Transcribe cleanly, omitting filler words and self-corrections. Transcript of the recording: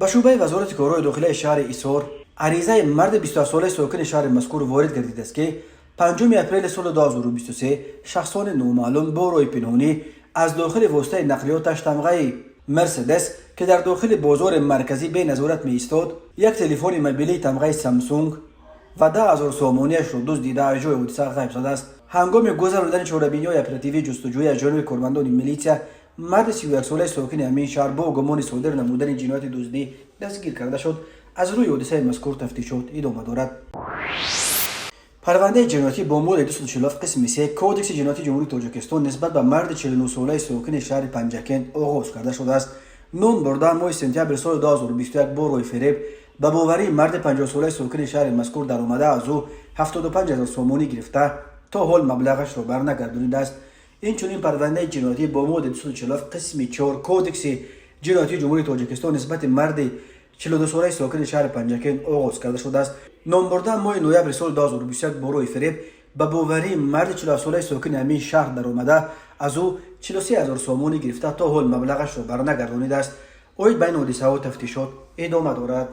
Ба шӯъбаи Вазорати корҳои дохилаи шаҳри Ҳисор аризаи марди 27-солаи сокини шаҳри мазкур ворид гардидааст, ки 5 апрели соли 2023 шахсони номаълум бо роҳи пинҳонӣ аз дохили воситаи нақлиёташ тамғаи «Мерседес», ки дар дохили бозори марказӣ беназорат меистод, як телефони мобилии тамғаи «Самсунг» ва 10 000 сомониашро дуздида, аз ҷои ҳодиса ғайб задааст. Ҳангоми гузаронидани чорабиниҳои оперативии ҷустуҷӯӣ аз ҷониби кормандони милитсия марди 31-солаи сокини ҳамин шаҳр бо гумони содир намудани ҷинояти дуздӣ дастгир карда шуд. Аз рӯи ҳодисаи мазкур тафтишот идома дорад. Парвандаи ҷиноятӣ бо моддаи 247 қисми 3 Кодекси ҷиноятии Ҷумҳурии Тоҷикистон нисбат ба марди 49-солаи сокини шаҳри Панҷакент оғоз карда шудааст. Ном бурда моҳи сентябри соли 2021 бо роҳи фиреб ба боварии марди 50-солаи сокини шаҳри мазкур даромада, аз ӯ 75 000 сомонӣ гирифта, то ҳол маблағашро барнагардонидааст. Инчунин парвандаи ҷиноятӣ бо моддаи 247 қисми 4 Кодекси ҷиноятии Ҷумҳурии Тоҷикистон нисбати марди 42-солаи сокини шаҳри Панҷакент оғоз карда шудааст. Номбурда моҳи ноябри соли 2021 бо роҳи фиреб ба боварии марди 47-солаи сокини ҳамин шаҳр даромада, аз ӯ 43 000 сомонӣ гирифта, то ҳол маблағашро барнагардонидааст. Оид ба ин ҳодисаҳо тафтишот идома дорад.